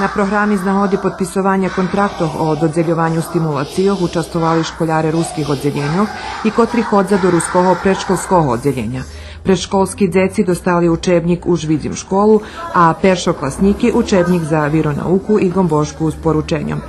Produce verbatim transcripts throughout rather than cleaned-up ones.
На програми з нагоди подписованя контрактох о додзельованю стимулацийох участвовали школяре руских оддзелєньох и котри ходза до руского предшколского оддзелєня. Предшколски дзеци достали учебнїк Уж видзим школу, а першокласнїки учебнїк за виронауку и ґомбошку з порученьом.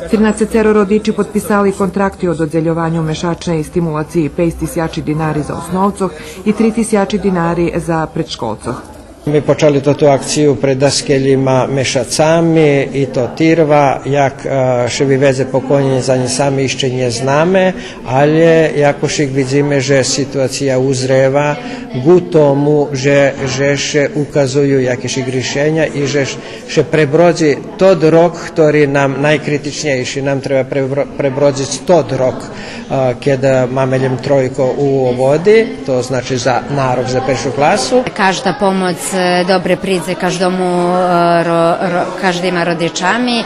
Тринацецеро родичи подписали контракти о додзельованю мешачней стимулациї пейц тисячи динари за основцох и три тисячи динари за предшколцох. Ми почали тоту акцию пред даскельма мешацами и то тирва, як, е, ше виведзе по конєц, анї сами ище нє знаме, алє якошик видзиме же ситуация узрева ґу тому же, же ше указую якешик ришеня и же ш-, ше пребродзи тот рок хтори нам найкритичнєйши, нам треба пребро-, пребродзиц тот рок, е, кед, е, маме лєм тройко у обводи, то значи за нарок за першу класу. Кажда помоц, е, добре придзе каждому, е, ро-, ро-, каждима родичами,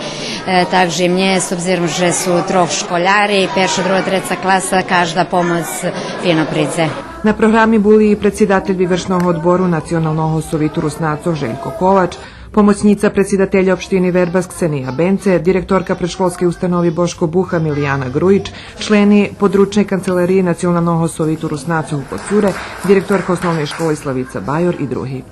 е, так же и мнє, з обзиром же су трох школяри, перша, друга, треца класа, кажда помоц фино придзе. На програми були и предсидатель Вивршного одбору Националного совиту Руснацох Желько Ковач, помоцнїца предсидателя општини Вербас Ксения Бенце, директорка предшколскей установи Бошко Буха Милияна Груїч, члени Подручней канцелариї Националного совиту Руснацох у Коцуре, директорка Основней школи Славица Байор и други.